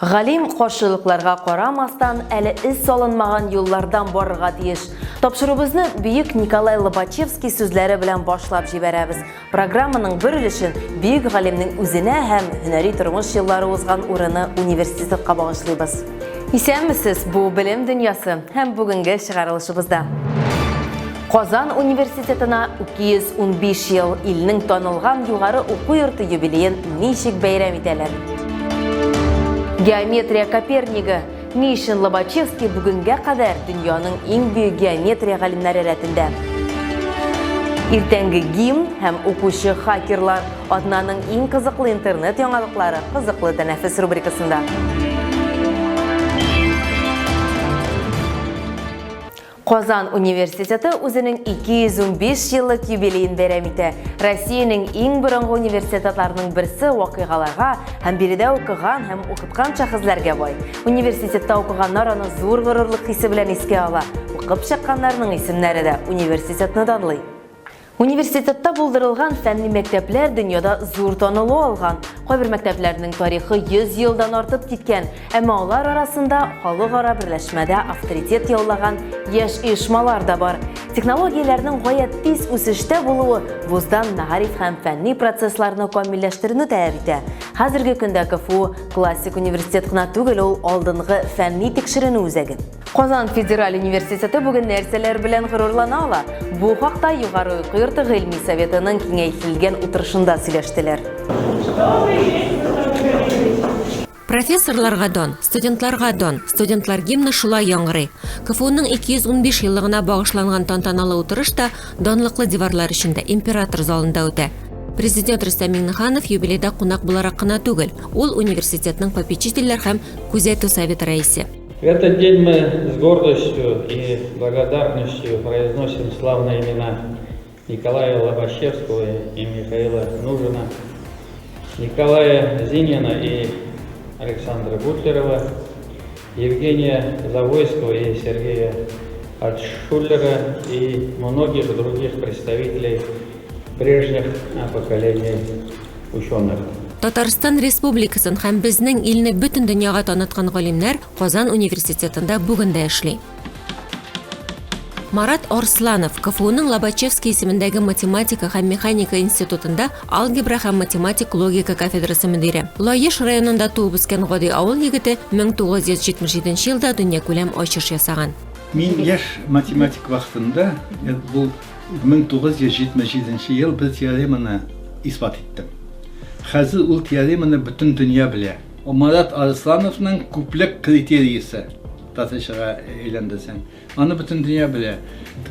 Галим каршылыкларга карамастан, әле эз салынмаган юллардан барырга тиеш. Тапшыруыбызны бөек Николай Лобачевский сүзләре белән башлап җибәрәбез. Программаның бер өлешен бөек галимнең үзенә һәм һөнәри тормыш еллары узган урыны университетка багышлыйбыз. Исәнмесез, бу Белем дөньясы һәм бүгенге чыгарылышыбызда. Казан университетына 215 ел, илнең танылган югары уку йорты юбилеен ничек бәйрәм итәләр? Геометрия Копернигы. Ни өчен Лобачевский бүгенгә кадәр дөньяның иң бөек геометрия галимнәре рәтендә? Иртәнге гимн һәм укучы хакерлар атнаның иң кызыклы интернет яңалыклары кызыклы тәнәфес рубрикасында. Казан университеты үзенең 215 еллык юбилеен бәйрәм итә. Россиянең иң борынгы университетларының берсе вакыйгаларга һәм биредә укыган һәм укыткан шәхесләргә бай. Университетта укыганнар аны зур горурлык хисе белән искә ала. Укып чыкканнарның исемнәре дә университетны данлый. Университетта булдырылган фәнни мәктәпләр дөньяда зур танылу алган. Кайбер мәктәпләрнең тарихы 100 елдан артып киткән, әмма алар арасында халыкара берләшмәдә авторитет яулаган яшь оешмалар да бар. Технологияләрнең гаять тиз үсештә булуы вуздан мәгариф һәм фәнни процессларны камилләштерүне таләп итә. Хәзерге көндә КФУ классик университет кына түгел, ул алдынгы фәнни тикшеренү үзәге. Казан федераль университеты бүген нәрсәләр белән горурлана ала? Бу хакта Югары уку йорты гыйльми советының киңәйтелгән утырышында сөйләштеләр. Профессорларга дан, студентларга дан, студентлар гимны шулай яңгырый. КФУның 215 еллыгына багышланган тантаналы утырыш та данлыклы диварлар эчендә, император залында үтә. Президент Рөстәм Миңнеханов юбилейда кунак буларак кына түгел, ул университетның попечительләр һәм күзәтү советы рәисе. В этот день мы с гордостью и благодарностью произносим славные имена Николая Лобачевского и Михаила Нужина, Николая Зинина и Александра Бутлерова, Евгения Завойского и Сергея Альтшуллера и многих других представителей прежних поколений ученых. Татарстан Республикасын һәм безнең илне бөтен дөньяга таныткан галимнәр Казан университетында бүген дә эшли. Марат Арсланов КФУның Лобачевский исемендәге математика һәм механика институтында алгебра һәм математик логика кафедрасы мөдире. Лаеш районында туып үскән гади авыл егете 1977 елда дөньякүләм ачыш ясаган. Мин яшь математик вакытында, бу 1977 ел бер теореманы исбат иттем. Хәзер ул теореманы бөтен дөнья белә. Марат Арыслановның күплек критериясе татарчага әйләндерсәң. Аны бөтен дөнья белә.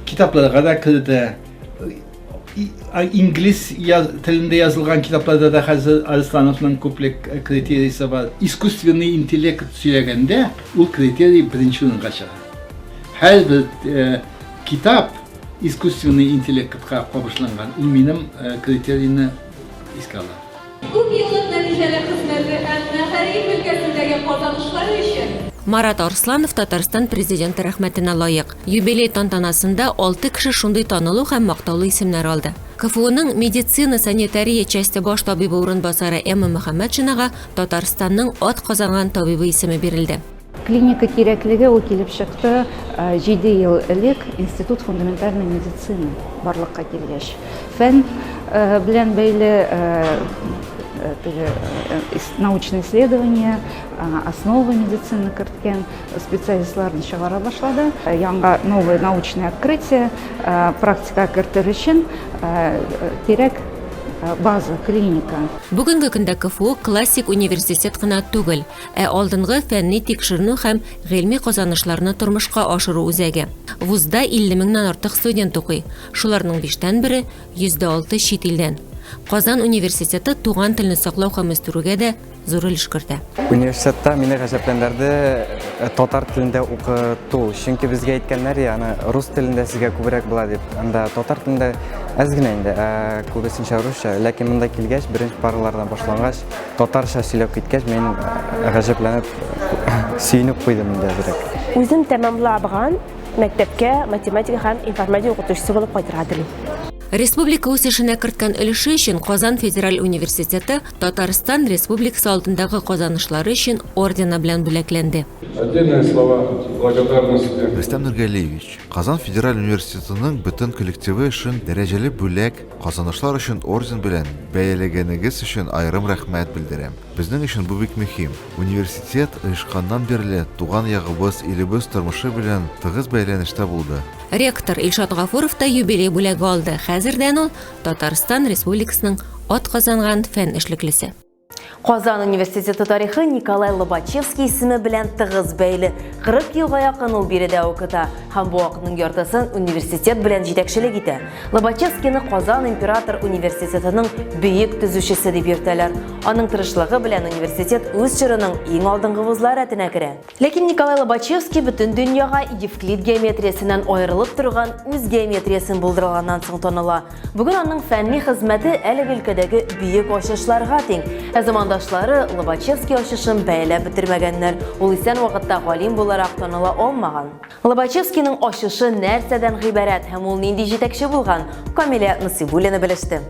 Китапларга да керде. Инглиз телендә язылган китапларда да хәзер Арыслановның күплек критериясе бар. Искусственный интеллект сөйләгәндә ул критерий беренче урынга чыга. Һәрбер э, китап искусственный интеллектка кабышланган, ул минем э, критерийны искә ала. Күп еллык нәтиҗәле хезмәте һәм мәгариф өлкәсендәге казанышлары өчен. Марат Арсланов Татарстан Президенты рәхмәтенә лаек. Юбилей тантанасында алты кеше шундый танылу һәм мактаулы исемнәр алды. КФУның медицина-санитария часте баш табибы урынбасары Эмма Мөхәммәтшинага Татарстанның атказанган табибы исеме бирелде. Клиника кирәклеге ул килеп чыкты 7 ел элек Институт фундаментальной медицины барлыкка килгәч. Фән белән бәйле теге научное исследование, основы медицины керткән специалистларны чыгара башлады. Яңа новое научное открытие практика кертер өчен кирәк база, клиника. Бүгенге көндә КФУ классик университет кына түгел, ә алдынгы фәнни тикшеренү һәм гыйльми казанышларны тормышка ашыру үзәге. Вузда 50 меңнән артык студент укый, шуларның биштән бере, 6% чит илдән. Казан университеты туган телне саклау һәм үстерүгә дә зур өлеш кертә. Университетта мине гаҗәпләндерде э, татар телендә укыту. Чөнки безгә әйткәннәр, аны рус телендә сезгә күбрәк була дип. Анда татар телендә әз генә инде, ә күбесенчә русча. Ләкин монда килгәч, беренче паралардан башлангач, Татарча сөйләп киткәч, мин гаҗәпләнеп, сөенеп куйдым инде әзрәк. Үзем тәмамлаган мәктәпкә математика һәм информатика укытучысы булып кайтырга телим. Республика үсешенә керткән өлеше өчен Казан федераль университеты Татарстан Республикасы алдындагы казанышлары өчен ордены белән бүләкләнде. Отдельные слова благодарности. Рөстәм Нургалиевич, Казан федераль университетының бөтен коллективы эшен дәрәҗәле бүләк, Казанышлар өчен орден белән бәяләгәнегез өчен аерым рәхмәт белдерәм. Безнең өчен бу бик мөһим. Университет оешканнан бирле туган ягыбыз, илебез тормышы белән тыгыз бәйләнештә булды. Ректор Илшат Гафуров та юбилей бүләге алды. Хәзердән ул Татарстан Республикасының атказанган фән эшлеклесе. Казан университеты тарихы Николай Лобачевский исеме белән тыгыз бәйле. 40 елга якын ул биредә укыта һәм бу вакытның яртысын университет белән җитәкчелек итә. Лобачевскийны Казан император университетының бөек төзүчесе дип йөртәләр. Аның тырышлыгы белән университет үз чорының иң алдынгы вузлар рәтенә керә. Ләкин Николай Лобачевский бөтен дөньяга Евклид геометриясеннән аерылып торган үз геометриясен булдырганнан соң таныла. Бүген аның фәнни хезмәте әлеге өлкәдәге бөек ачышларга тиң. Ә замандашлары Лобачевский ачышын бәяләп бетермәгәннәр. Ул исән вакытта галим буларак таныла алмаган. Лобачевскийның ачышы нәрсәдән гыйбарәт һәм ул нинди җитәкче булган? Камилә Насыйбуллина белеште.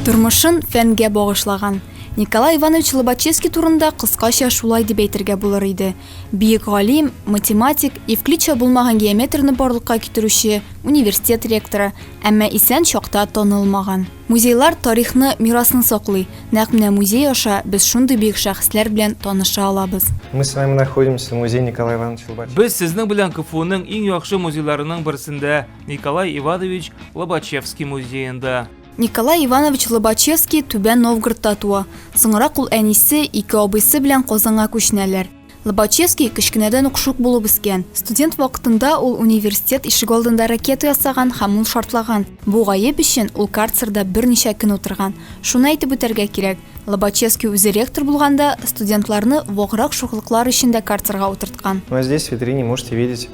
Тормышын фәнгә багышлаган Николай Иванович Лобачевский турында кыскача шулай дип әйтергә булыр иде. Бөек галим, математик, Евклидча булмаган геометрны барлыкка китерүче, университет ректоры, әмма исән чакта танылмаган. Музейлар тарихны, мирасны саклый. Нәкъ менә музей аша без шундый бөек шәхесләр белән таныша алабыз. Мы с вами находимся в музее Николая Ивановича Лобачевского. Без сезнең белән КФУның иң яхшы музейларының берсендә, Николай Иванович Лобачевский музеенда. Николай Иванович Лобачевский Түбән Новгородта туа. Соңрак ул әнисе, ике абыйсы белән Казанга күченәләр. Лобачевский кечкенәдән үк шук булып үскән. Студент вакытында ул университет ишегалдында ракета ясаган һәм ул шартлаган. Бу гаеп өчен ул карцерда берничә көн утырган. Шуны әйтеп үтәргә кирәк, Лобачевский үзе ректор булганда, студентларны ваграк шуклыклар өчен дә карцерга утырткан. Ну а здесь в витрине можете видеть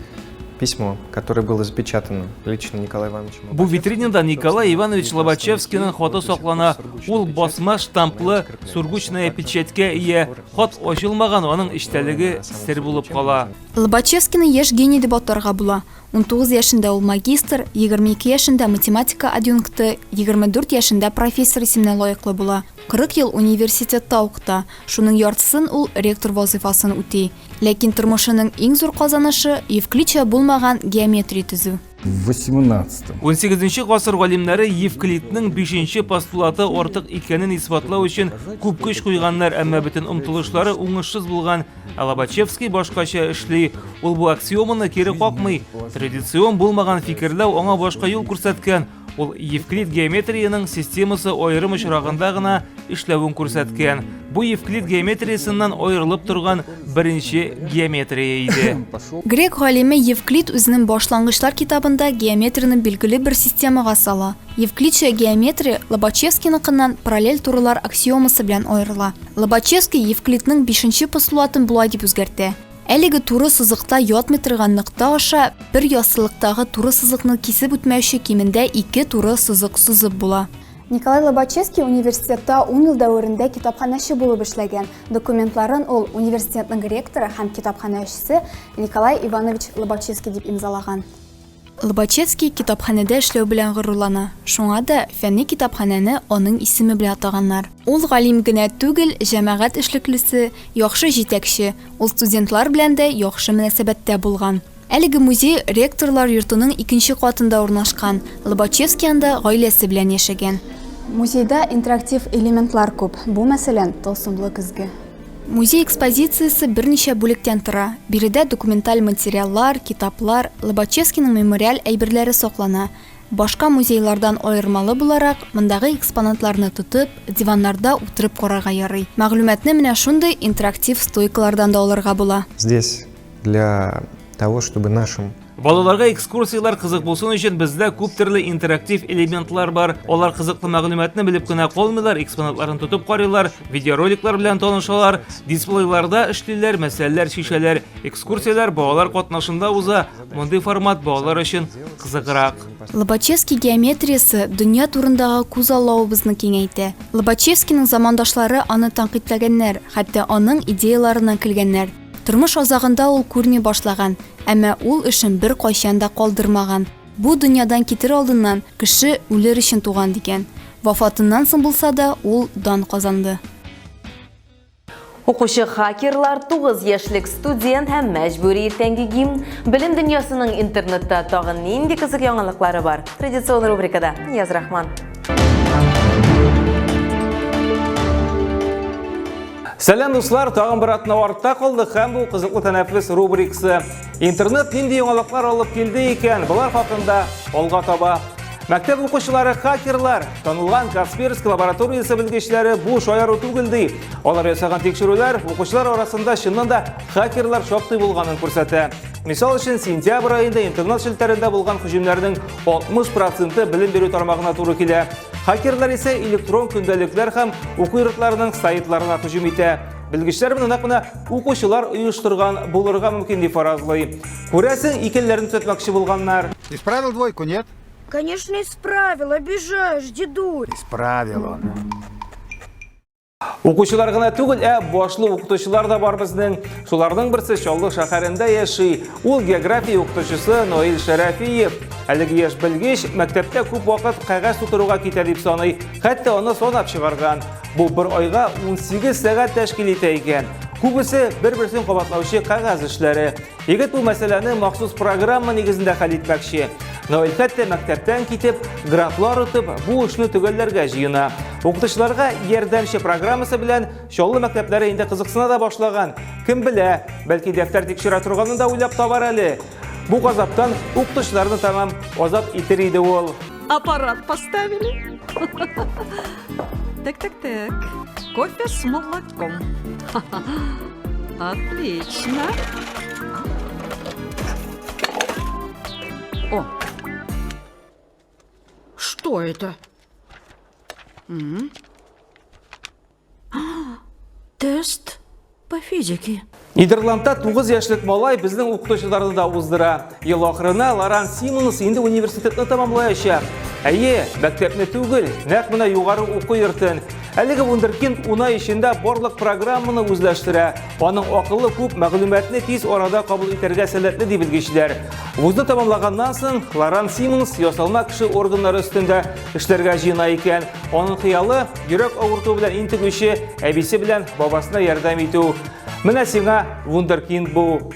письмо, которое было запечатано лично Николаем Ивановичем Бу витринада Николай Иванович Лобачевскийның хаты саклана. Ул басма штамплы сургучная печатькә ия. Хат ачылмаган, аның эчтәлеге сер булып кала. Лобачевскийны яшь гений дип атарга була. 19 яшендә ул магистр, 22 яшендә математика адъюнкты, 24 яшендә профессор исеменә лаеклы була. 40 ел университетта укыта, шуның яртысын ул ректор вазыйфасын үти. Ләкин тормышының иң зур казанышы, Евклидча булмаган геометрия төзү. В восемнадцатом. Унсигезенче гасыр галимнәре Евклидның бишенче постулаты артык икәнен исбатлау өчен күп көч куйганнар, әмма бөтен омтылышлары уңышсыз булган. Ә Лобачевский башкача эшли. Ул бу аксиоманы кире какмый. Традицион булмаган фикерләү аңа башка юл күрсәткән. Ул Евклид геометриянең системасы аерым очрагында гына эшләвен күрсәткән. Бу Евклид геометриясеннән аерылып торган беренче геометрия иде. Грек галиме Евклид үзенең Башлангычлар китабында геометрияне билгеле бер системага сала. Евклидча геометрия Лобачевскийныкыннан параллель турылар аксиомасы белән аерыла. Лобачевский Евклидның бишенче постулатын болай дип үзгәртә. Әлеге туры сызыкта ятмый торган нокта аша бер яссылыктагы туры сызыкны кисеп үтмәүче кимендә ике туры сызык сызып була. Николай Лобачевский университетта ун ел дәверендә китапханәче булып эшләгән. Документларын ул университетның ректоры һәм китапханәчесе Николай Иванович Лобачевский дип имзалаган. Лобачевский китапханәдә эшләү белән горурлана, шуңа да фәнни китапханәне аның исеме белән атаганнар. Ул галим генә түгел, җәмәгать эшлеклесе, яхшы җитәкче, ул студентлар белән дә яхшы мөнәсәбәттә булган. Әлеге музей ректорлар йортының икенче катында урнашкан, Лобачевский анда гаиләсе белән яшәгән. Музейда интерактив элементлар күп, бу, мәсәлән, тылсымлы көзге. Музей экспозициясе берничә бүлектән тора. Биредә документаль материаллар, китаплар, Лобачевскийның мемориаль әйберләре саклана. Башка музейлардан аермалы буларак, мондагы экспонатларны тотып, диваннарда утырып карарга ярый. Мәгълүматны менә шундый интерактив стойкалардан да алырга була. Здесь для того, чтобы нашим Балаларга экскурсияләр кызык булсын өчен бездә күп төрле интерактив элементлар бар. Алар кызыклы мәгълүматны белеп кенә калмыйлар, экспонатларын тотып карыйлар, видеороликлар белән танышалар, дисплейларда эшлиләр, мәсьәләләр чишәләр. Экскурсияләр балалар катнашында уза. Мондый формат балалар өчен кызыграк. Лобачевский геометриясе дөнья турындагы күзаллавыбызны киңәйтә. Лобачевскийның замандашлары аны тәнкыйтьләгәннәр, хәтта аның идеяларыннан көлгәннәр. Тормыш азагында ул күрми башлаган, әмма ул эшен беркайчан да калдырмаган. Бу дөньядан китер алдыннан кеше үлер өчен туган дигән. Вафатыннан соң булса да, ул дан казанды. Укучы хакерлар, 9 яшьлек студент һәм мәҗбүри иртәнге гимн. Белем дөньясының интернетта тагын нинди кызык яңалыклары бар? Традицион рубрикада Нияз Рахман. Сәлам дуслар, тагын бер атна артта калды һәм бу кызыклы тәнәфес рубрикасы. Интернет нинди яңалыклар алып килде икән? Болар хакында алга таба. Мәктәп укучылары хакерлар, танылган Касперск лабораториясе белгечләре бу шаяру түгел ди. Алар ясаган тикшерүләр укучылар арасында чыннан да хакерлар шактый булганын күрсәтә. Мисал өчен, сентябрь аенда интернет челтәрендә булган һөҗүмнәрнең 60 проценты белем бирү тармагына туры килә. Хакерлар исә электрон көндәлекләр һәм уку йортларының сайтларына һөҗүм итә. Белгечләр моны нәкъ менә укучылар оештырган булырга мөмкин дип фаразлый. Күрәсең, икеләрен төзәтмәкче булганнар. Исправил двойку, нет? Конечно, исправил. Обижаешь, дедуль. Исправил он. Укучылар гына түгел, ә башлы укытучылар да бар безнең. Шуларның берсе Чаллы шәһәрендә яши. Ул география укытучысы Наил Шәрәфиев. Әлеге яшь белгеч мәктәптә күп вакыт кәгазь тутыруга китә дип саный. Хәтта аны санап чыгарган. Бу бер айга 18 сәгать тәшкил итә икән. Күбесе бер-берсен кабатлаучы кәгазь эшләре. Егет бу мәсьәләне махсус программа нигезендә хәл итмәкче. Наил хәтта мәктәптән китеп, грантлар отып, бу эшне төгәлләргә җыена. Укытучыларга ярдәмче программасы белән Чаллы мәктәпләре инде кызыксына да башлаган. Кем белә, бәлки дәфтәр тикшерә торганын да уйлап табар әле. Бу газаптан укытучыларны тәмам азат итер иде ул. Аппарат поставили. Так, так, так. Кофе с молоком. Отлично. О! Что это? М? Тест по физике. Нидерландта 9 яшьлек малай безнең укытучыларны да уздыра. Ел ахырына Лоран Симонс инде университетны тәмамлаячак. Әйе, мәктәпне түгел, нәкъ менә югары уку йортын. Әлеге вундеркинд ун ай эчендә барлык программаны үзләштерә. Аның акылы күп мәгълүматны тиз арада кабул итәргә сәләтле ди белгечләр. Вузны тәмамлаганнан соң Лоран Симонс ясалма кеше органнары өстендә эшләргә җыена икән. Аның хыялы йөрәк авыртуы белән интегүче әбисе белән бабасына ярдәм итү. Менә сиңа вундеркинд бу.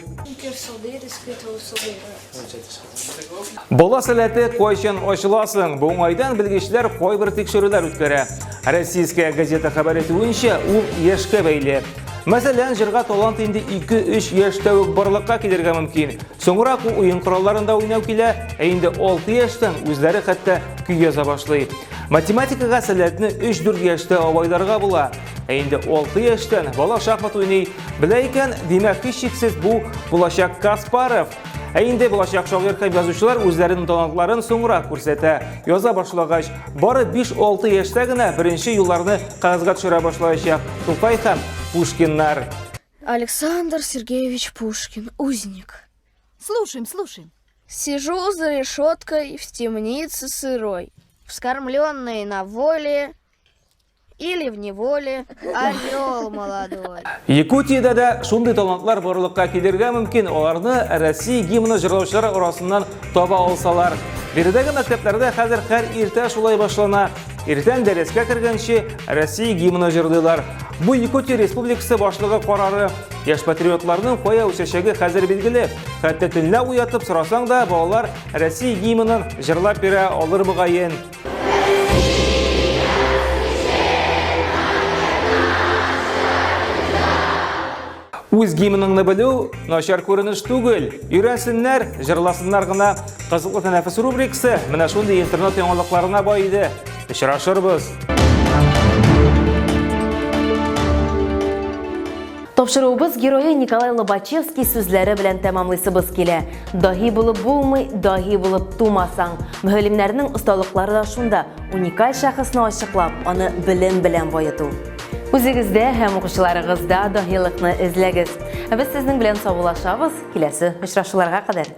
Бала сәләте кайчан ачыласың? Бу уңайдан белгечләр кайбер тикшерүләр үткәрә. Российская газета хәбәр итүенчә, ул яшькә бәйле. Мәсәлән, җырга талант инде 2-3 яшьтә үк барлыкка килергә мөмкин. Соңрак ул уен коралларында уйнау килә, ә инде 6 яшьтән үзләре хәтта көй яза башлый. Математикага сәләтне 3-4 яшьтә абайларга була. Ә инде 6 яшьтән бала шахмат уйный белә икән, димәк, һичшиксез бу булачак Каспаров. Ә инде булачак шагыйрь һәм язучылар үзләренең талантларын соңрак күрсәтә. Яза башлагач, бары 5-6 яшьтә генә беренче юлларны кәгазьгә төшерә башлаячак Тукай һәм Пушкиннар. Александр Сергеевич Пушкин, узник. Слушаем, слушаем. Сижу за решеткой в темнице сырой, вскормленной на воле или в неволе, орел молодой. Якутиядә дә шундый талантлар барлыкка килергә мөмкин, аларны Россия гимны җырлаучылар арасыннан таба алсалар. Биредәге мәктәпләрдә хәзер һәр иртә шулай башлана. Иртән дәрескә кергәнче Россия гимны җырлыйлар. Бу Якутия Республикасы башлыгы карары. Яшь патриотларның кая үсәчәге хәзер билгеле. Хәтта төнлә уятып сорасаң да, балалар Россия гимнын җырлап бирә алыр мөгаен. Үз гимныңны белү начар күренеш түгел. Өйрәнсеннәр, җырласыннар гына. Кызыклы тәнәфес рубрикасы менә шундый интернет яңалыкларына бай иде. Очрашырбыз. Тапшыруыбыз герое Николай Лобачевский сүзләре белән тәмамлыйсыбыз килә. Даһи булып булмый, даһи булып тумасаң. Мөгаллимнәрнең осталыклары да шунда, уникаль шәхесне ачыклап, аны белем белән баету. Үзегездә һәм укучыларыгызда даһилыкны эзләгез. Ә без сезнең белән саубуллашабыз, киләсе очрашуларга кадәр.